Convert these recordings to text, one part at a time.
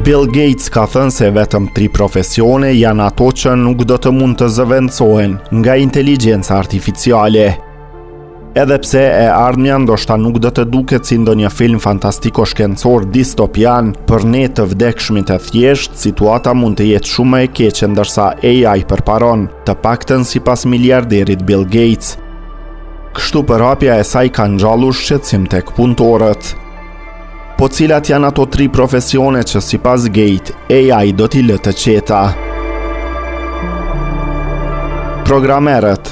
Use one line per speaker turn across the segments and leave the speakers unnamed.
Bill Gates ka thënë se vetëm tri profesione janë ato që nuk do të mund të zëvendësohen nga inteligjenca artificiale. Edhe pse e ardhmja ndoshta nuk do të duket si ndonjë film fantastiko-shkencor distopian, për ne të vdekshmit e thjeshtë, situata mund të jetë shumë më e keqe ndërsa AI përparon, të paktën sipas miliarderit Bill Gates. Kështu përhapja e saj ka ngjallur shqetësim tek punëtorët. Po cilat janë ato tri profesione që sipas Gates, AI do t'i lë të qeta? Programerët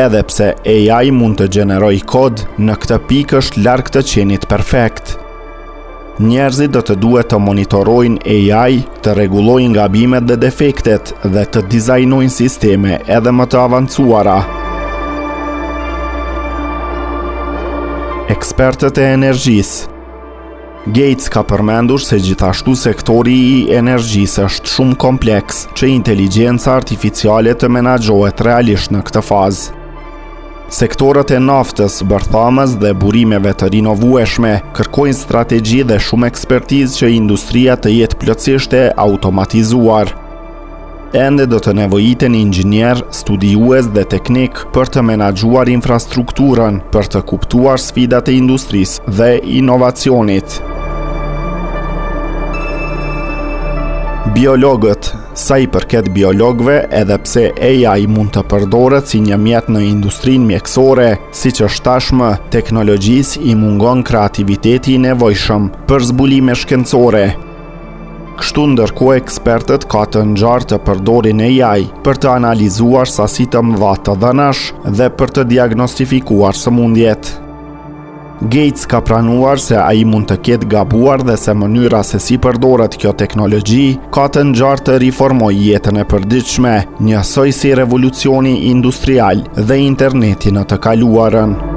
Edhe pse AI mund të gjenerojë kod, në këtë pikë është larg të qenit perfekt. Njerëzit do të duhet të monitorojnë AI, të rregullojnë gabimet dhe defektet dhe të dizajnojnë sisteme edhe më të avancuara. Ekspertët e energjisë Gates ka përmendur se gjithashtu sektori i energjisë është shumë kompleks që inteligjenca artificiale të menaxhohet realisht në këtë fazë. Sektorët e naftës, bërthamës dhe burimeve të rinovueshme kërkojnë strategji dhe shumë ekspertizë që industria të jetë plotësisht e automatizuar. Ende do të nevojiten inxhinierë, studiues dhe teknikë për të menaxhuar infrastrukturën, për të kuptuar sfidat e industrisë dhe inovacionit. Biologët, sa i përket biologëve, edhe pse AI mund të përdoret si një mjet në industrinë mjekësore, siç është tashmë, teknologjisë i mungon kreativiteti i nevojshëm për zbulime shkencore. Kështu ndërkohë ekspertët ka të ngjarë të përdorin AI për të analizuar sasi të mëdha të dhënash dhe për të diagnostifikuar sëmundjet. Gates ka pranuar se ai mund të ketë gabuar dhe se mënyra se si përdoret kjo teknologji ka të ngjarë të riformojë jetën e përditshme, njësoj si revolucioni industrial dhe interneti në të kaluarën.